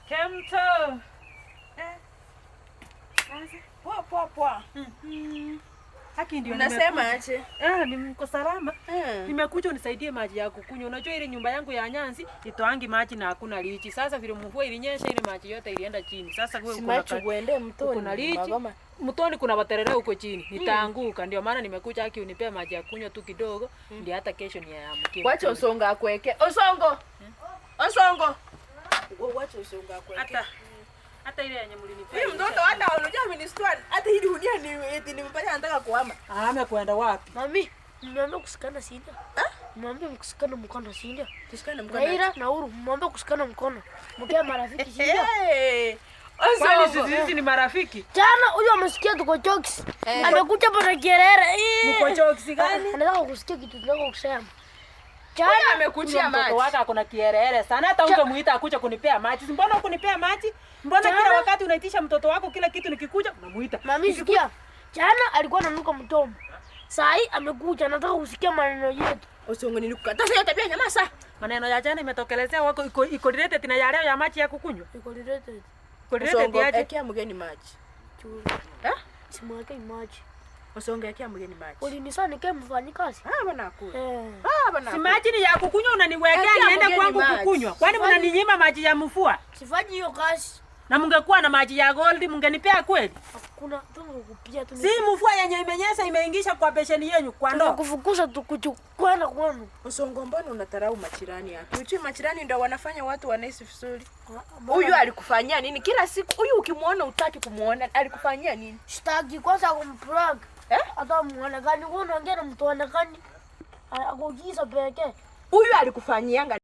Kemto. Eh. Sasa. Poa poa poa. Haki ndio Unasema nimekuja. aje? Eh, ni mko salama. Eh. Nimekuja unisaidie maji ya kukunywa. Unajua ile nyumba yangu ya Nyanzi itoangi maji na hakuna lichi. Sasa vile mvua ilinyesha ile maji yote ilienda chini. Sasa wewe uko na Simachu uende mtoni. uko na lichi. Magoma. Mtoni kuna waterere huko chini. Nitaanguka. Ndio maana nimekuja haki unipee maji ya kunywa tu kidogo ndio hata kesho niamkie. Wacha Osongo akuweke. Osongo. Osongo. Wacha Osongo akuweke. Hata ile yenye mlinipea. Huyu mtoto hata unajua amenistua, hata hii dunia ni eti nimefanya anataka kuhama. Ahame kwenda wapi? Mami, mmeambia kushikana shinda. Mmeambia mkushikana mkono shinda. Tushikane mkono. Raila na Uhuru mmeambia kushikana mkono. Mkiwa marafiki shinda. Hey. Kwani Osongo. sisi ni marafiki? Jana huyu amesikia tuko jokes. Amekuja hapa na kelele. Eh. Mko jokes gani? Anataka kusikia kitu tunataka kusema. Huyu Jana amekuchia Huyo mtoto maji. wake ako na kiherehere sana, hata ungemuita akuja kunipea maji. Mbona kunipea maji? Mbona kila Jana- wakati unaitisha mtoto wako kila kitu nikikuja unamuita? mami sikia. Jana alikuwa ananuka mdomo. Saa hii amekuja anataka kusikia maneno yetu. Osongo nilikukataza hiyo tabia, nyamaza. Maneno ya jana imetokelezea wako iko related na ya leo ya maji ya kukunywa. Iko related. Iko related Osongo, aje? ekea mgeni maji. Churu. Eh? Simweke maji. Osongo, ekea mgeni maji. Ulinisa nikae mfanyikazi. Ah, bana akula. Eh. Ah, bana. Si akula. maji ni ya kukunywa unaniwekea Ekea niende mgeni kwangu maji. kukunywa. Kwani mnaninyima maji ya mvua? Sifanyi hiyo kazi. Na mungekuwa na maji ya gold mungenipea kweli? Hakuna tungekupia tu. Si mvua yenye imenyesha imeingisha kwa besheni yenyu kwa ndoo. Tunakufukuza tukuchukwenda kwenu. Osongo, mbona unatarau machirani yake? Ujui machirani ndio wanafanya watu wanaishi vizuri. Huyu alikufanyia nini? Kila siku huyu ukimuona utaki kumuona, alikufanyia nini? Shtaki kwanza kumplug. Eh? Hata muonekani, wewe unaongea na mtu onekani. Akujiza pekee. Huyu alikufanyianga